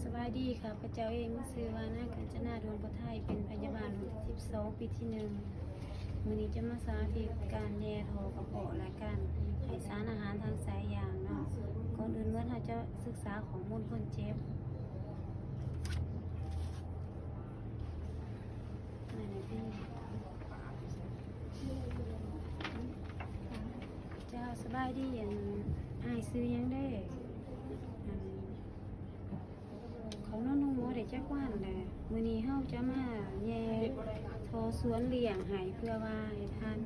ສະບາຍດີ, ຂ້າພະເຈົ້າເອງຊື່ວ່າ ນາງ ການຈະນາ ດວງປະໄທ, ເປັນພະຍາບານ ຫ້ອງທີສິບສອງ ປີທີໜຶ່ງ. ມື້ນີ້ຈະມາສາທິດການແຍ່ທໍ່ກະເພາະ ແລະ ການໃຫ້ສານອາຫານທາງສາຍຢາງເນາະ. ກ່ອນອື່ນໝົດ ເຮົາຈະສຶກສາຂໍ້ມູນຄົນເຈັບ. ເຈົ້າ ສະບາຍດີ, ອັນ ອ້າຍຊື່ຫຍັງເດ? ອັນ ເຂົ້ານອນໂຮງໝໍໄດ້ຈັກວັນແລ້ວ? ມື້ນີ້ເຮົາຈະມາແຍ່ທໍ່ສວນລ້ຽງໃຫ້ ເພື່ອວ່າໃຫ້ທ່ານ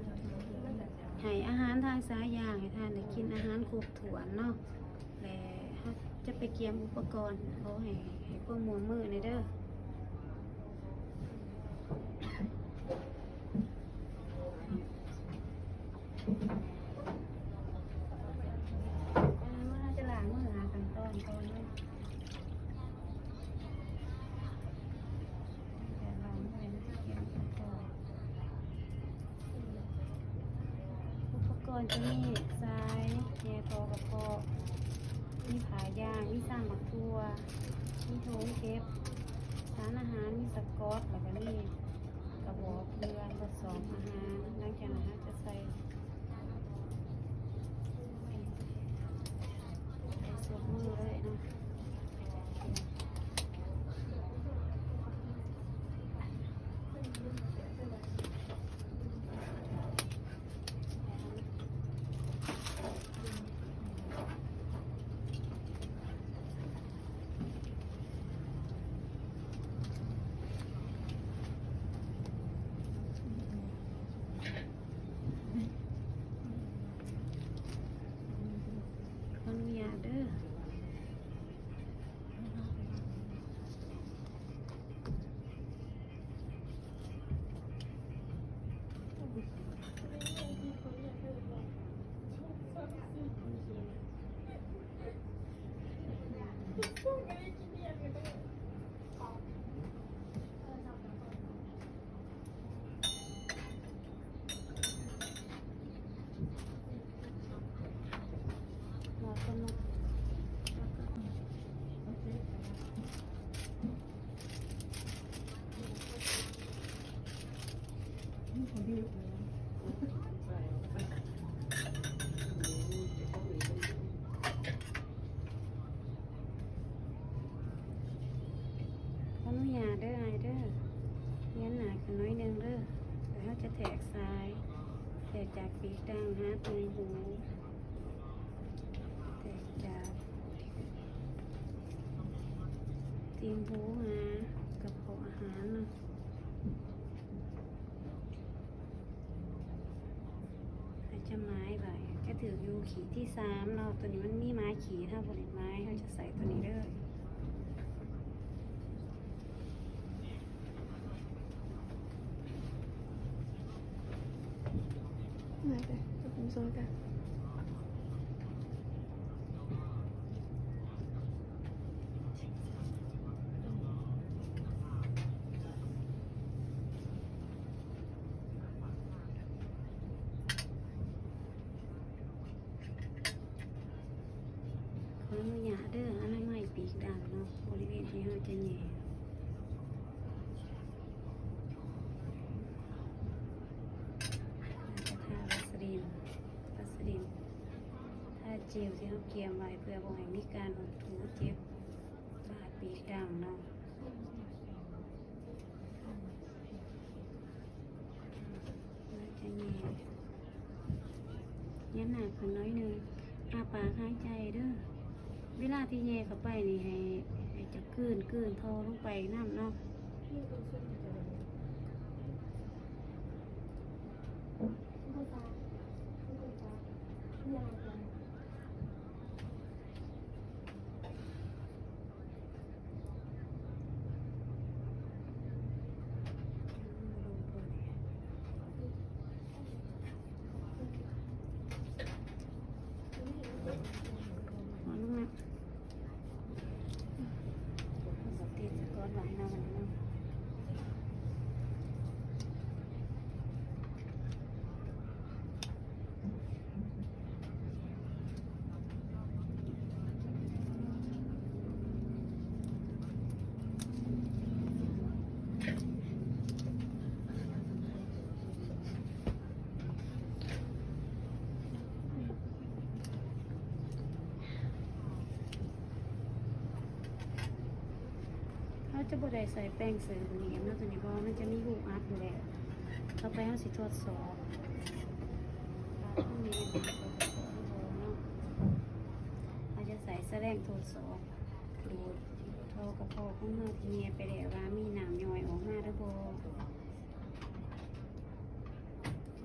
ໃຫ້ອາຫານທາງສາຍຢາງ ໃຫ້ທ່ານໄດ້ກິນອາຫານຄົບຖ້ວນເນາະ. ແລະ ເຮົາຈະໄປກຽມອຸປະກອນ, ຂໍໃຫ້ ໃຫ້ຄວາມຮ່ວມມືແດ່ເດີ. ເຮົາຈະລ້າງມື ຫາຂັ້ນຕອນກ່ອນເນາະ. ການວາງແຜນກຽມອຸປະກອນ ອຸປະກອນຈະມີຊາຍແຍ່ທໍ່ກະເພາະ, ມີຜ້າຢາງ, ມີຊາມໝາກຖົ່ວ, ມີຖົງເກັບສານອາຫານ, ມີສະກອດ ແລ້ວກະມີກະບອກເພື່ອທົດສອບອາຫານ. ຫຼັງຈາກນັ້ນເຮົາຈະໃສ່ ໃສ່ສົດມືເລີຍເນາະ. ຂໍອະນຸຍາດເດີ. ຂໍອະນຸຍາດເດີອ້າຍເດີ, ງຽນໜ້າຂຶ້ນໜ້ອຍໜຶ່ງເດີ. ແລ້ວເຮົາຈະແທກສາຍ, ແທກຈາກປີກດັງຫາຕິ່ງຫູ, ແທກຈາກຕິ່ງຫູຫາກະເພາະອາຫານເນາະ. ເຮົາຈະໝາຍໄວ້, ຈະຖືກຢູ່ຂີດທີສາມເນາະ. ໂຕນີ້ມັນມີໝາຍຂີດ, ເຮົາບໍ່ໄດ້ໝາຍ, ເຮົາຈະໃສ່ໂຕນີ້ເລີຍ. ມາເດີ ເຮົາເປັນສ່ວນກາງ. ຂໍອະນຸຍາດເດີ, ອະນາໄມປີກດັງເນາະ, ບໍລິເວນທີ່ເຮົາຈະແຍ່. ແລ້ວກະທາວາສະລີນ, ວາສະລີນ ທາເຈວທີ່ເຮົາກຽມໄວ້ ເພື່ອບໍ່ໃຫ້ມີການຫົດຖູເຈັບບາດປີກດັງເນາະ. ແລ້ວຈະແຍ່, ແຫງນໜ້າຂຶ້ນໜ້ອຍໜຶ່ງ, ອ້າປາກຫາຍໃຈເດີ. ເວລາທີ່ແຍ່ເຂົ້າໄປນີ້ ໃຫ້ ໃຫ້ເຈົ້າກືນ, ກືນທໍ່ລົງໄປນຳເນາະ. ເອົາລົງນະ. ຕິດສະກອດໄວ້ນຳເນາະ. ຈະບໍ່ໄດ້ໃສ່ແປ້ງເສີມອີ່ຫຍັງເນາະ ຕົວນີ້ ເພາະວ່າມັນຈະມີຮູບອັບຢູ່ແລ້ວ. ຕໍ່ໄປເຮົາຊິທົດສອບວ່າມັນມີອັນນີ້ບໍ່ເນາະ. ເຮົາຈະໃສ່ສະແລງທົດສອບ ດູດທໍ່ກະເພາະຂອງເຮົາທີ່ແຍ່ໄປແລ້ວວ່າມີນ້ຳຍ້ອຍອອກມາຫຼືບໍ່.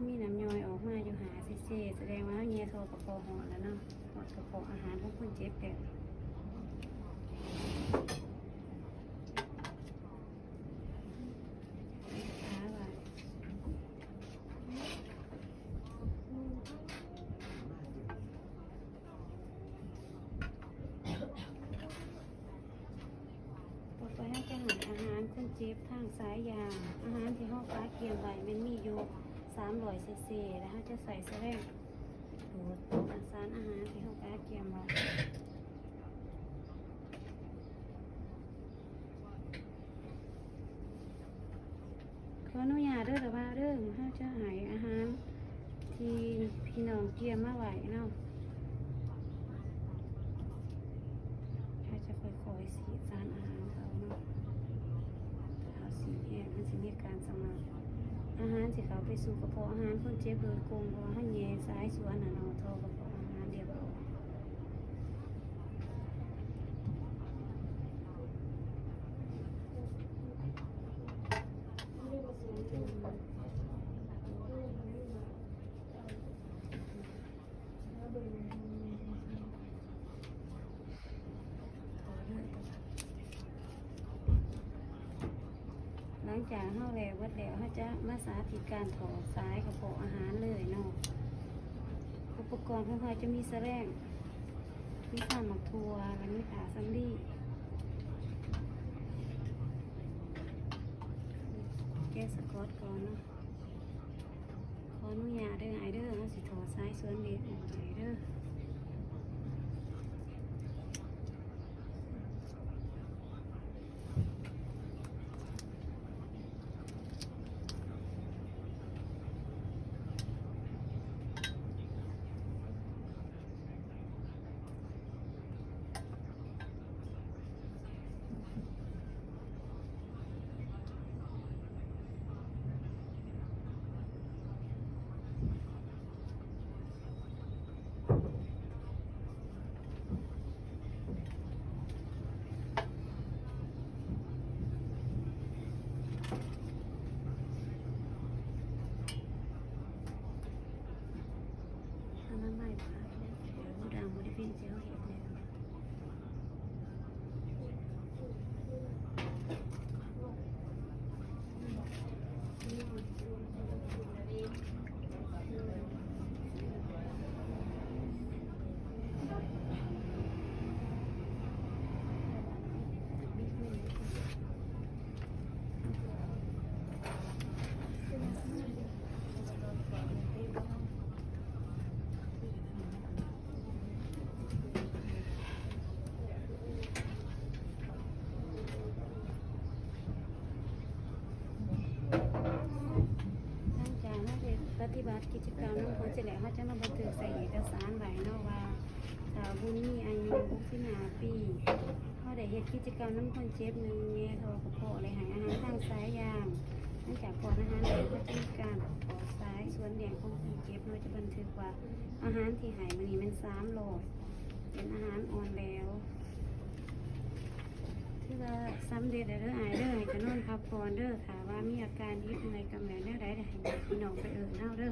ມີນ້ຳຍ້ອຍອອກມາຢູ່ຫ້າຊີຊີ ສະແດງວ່າເຮົາແຍ່ທໍ່ກະເພາະຮອດແລ້ວເນາະ ຮອດກະເພາະອາຫານຂອງຄົນເຈັບແລ້ວ. ຕໍ່ໄປເຮົາຈະໃຫ້ອາຫານຄົນເຈັບທາງສາຍຢາງ. ອາຫານທີ່ເຮົາກະກຽມໄວ້ແມ່ນມີຢູ່ສາມຮ້ອຍຊີຊີ ແລ້ວເຮົາຈະໃສ່ສະແລງດູດເອົາສານອາຫານທີ່ເຮົາກະກຽມໄວ້. ຂໍອະນຸຍາດເດີລະບ່າວເດີ ເຮົາຈະໃຫ້ອາຫານທີ່ພີ່ນ້ອງກຽມມາໄວ້ເນາະ. ເຮົາຈະຄ່ອຍໆສີດສານອາຫານເຂົ້າເນາະ. ຖ້າເຮົາສີດແຮງ ມັນຊິມີການສະໝັກ. ອາຫານຊິເຂົ້າໄປສູ່ກະເພາະອາຫານຄົນເຈັບໂດຍກົງ ເພາະວ່າເຮົາແຍ່ສາຍສວນນະເນາະ ທໍ່ກະເພາະອາຫານຮຽບຮ້ອຍ. ຫຼັງຈາກເຮົາແລ່ເບິດແລ້ວ ເຮົາຈະມາສາທິດການຖອດສາຍກະເພາະອາຫານເລີຍເນາະ. ອຸປະກອນຂອງເຮົາຈະມີສະແລງ ມີຊາມໝາກຖົ່ວ ແລະ ມີຜ້າສຳລີ. ແກະສະກອດກ່ອນເນາະ. ຂໍອະນຸຍາດເດີອ້າຍເດີ ເຮົາຊິຖອດສາຍສວນເຫຼັກອອກໃຫ້ເດີ. ອະນາໄມພາກແລ້ວ ແຖວບໍ່ດັງ ບໍລິເວນທີ່ເຮົາເຮັດແລ້ວ. ຫຼັງຈາກເຮົາໄດ້ປະຕິບັດກິດຈະກຳນຳເພິ່ນເສັດແລ້ວ ເຮົາຈະມາບັນທຶກໃສ່ເອກະສານໄວ້ເນາະວ່າ ທ້າວບຸນມີອາຍຸຫົກສິບຫ້າປີ ເຮົາໄດ້ເຮັດກິດຈະກຳນຳຄົນເຈັບ ໜຶ່ງ ແຍ່ທໍ່ກະເພາະ ແລະ ໃຫ້ອາຫານທາງສາຍຢາງ. ຫຼັງຈາກປ້ອນອາຫານແລ້ວ ເຮົາຈະມີການຖອດສາຍສ່ວນຫຼຽງຂອງຄົນເຈັບເນາະ ຈະບັນທຶກວ່າອາຫານທີ່ໃຫ້ມື້ນີ້ແມ່ນສາມຮ້ອຍ ເປັນອາຫານອ່ອນແຫຼວ. ຖືວ່າສຳເລັດແລ້ວເດີອ້າຍເດີ ໃຫ້ກະນອນພັກຜ່ອນເດີ. ຖ້າວ່າມີອາການອິດເມື່ອຍກຳເນີດແນວໃດ ໃຫ້ບອກພີ່ນ້ອງໄປເອີ້ນເຮົາເດີ.